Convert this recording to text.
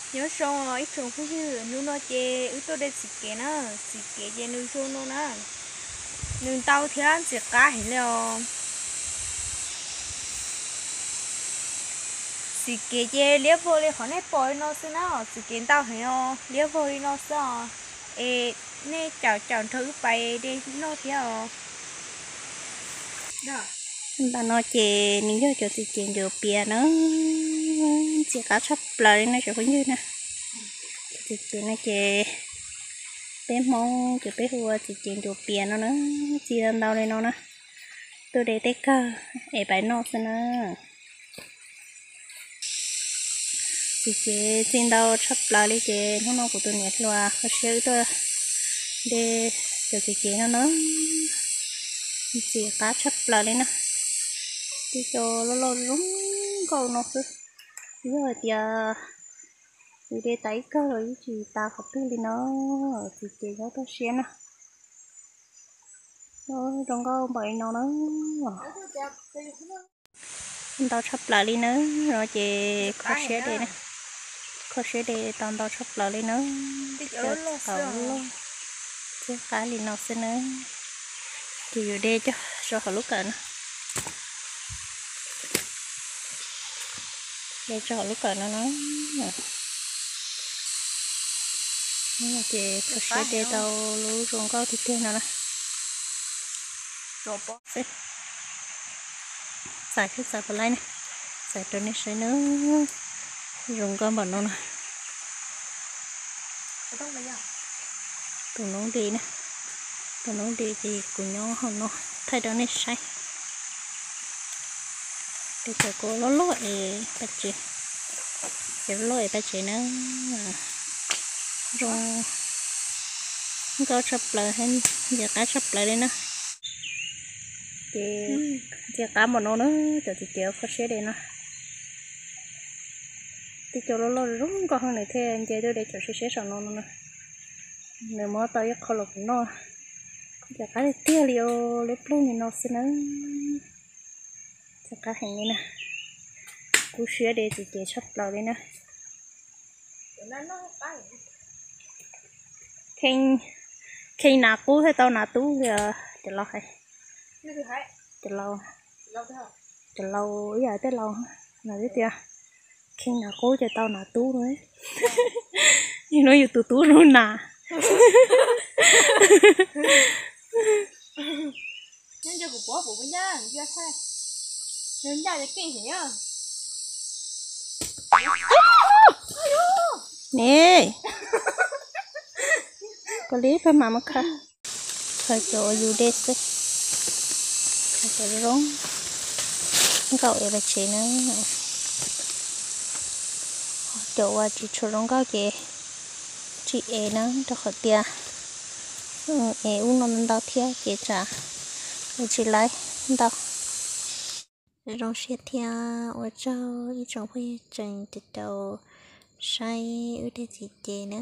Nyob zoo ib tsoom phooj ywg, hnub no ces wb tuaj de txiv kev na, txiv kev ces nws zoo no na, nws ntau thiab ntxim qab heev li os. Txiv kev ces liab vog li qhov nej pom li no xwb na, txiv kev ntau heev os, liab vog li no xwb os. Es nej caum caum nrog wb pais de noj thiab os. Ntawm no ces nws yog cov txiv cev ncuav pias na, ntxim qab tshaj plaws li no cov phooj ywg na. Cov txiv cev no ces peb Hmoob ces peb hu ua txiv cev ncuav pias no na, txi ntau ntau li no na. Tuaj de tej kawg es pais noj xwb na. Txiv cev txi ntau tshaj plaws li ces hnub no kuv tus niam hluas kho siab wb tuaj de cov txiv cev no na. Ntxim qab tshaj plaws li na. Tej co loj loj zoo nkauj no xwb. Yog hais tias yus de tas ib kawg los yeej tsis tas qhov twg li no. Txiv cev nyob toj siab na. Zoo nkauj npaum li no na. Ntau tshaj plaws li na, no ces kho siab de na, kho siab de tau ntau tshaj plaws li na. Cov txiv qab li no xwb na, ces yus de coj rau hauv lub kawm no, de rau hauv lub kawm no na. Ces kho siab de tau lub zoo nkauj tiag tiag no na. Txais xwb txais puas laib ne, txais rau nej saib na, zoo nkauj npaum no na. Tus noob di na, tus noob di ces kuv nyob hauv no thaij rau nej saib. Cov kuv loj loj es paj tsev, cov loj loj es paj tsev na, zoo nkauj tshaj plaws, ntxim qab tshaj plaws li na. Ces ntxim qab npaum no na, cov txiv cev kho siab de no. Tej co loj loj zoo nkauj heev nws thiaj nce tuaj de cov siab siab saum no no na. Nws muab tau ib qho los kuv noj, ntxim qab tiag tiag li os, liab ploog li no xwb na. Ntxim qab heev li na, kub siab de txiv cev tshaj plaws li na. Kheej nas qub thiaj tau nas tub li os cov laus hais. Cov laus, cov laus ib yam tej laus na tias kheej nas qub ces tau nas tub no. Hnub yus tus tub lub nas. Ne, koj li peb mam mus khaws, khaws cov uas yus de xwb, khaws cov zoo nkauj es pais tsev na. Cov uas tsis tshua zoo nkauj ces tsis ev na, rau qhov tias ev ub no ntau thiab ces tsam ev tsis laib ntau. Zoo siab thiab ua tsaug ib tsoom phooj ywg tseem caum caum saib wb de txiv cev na.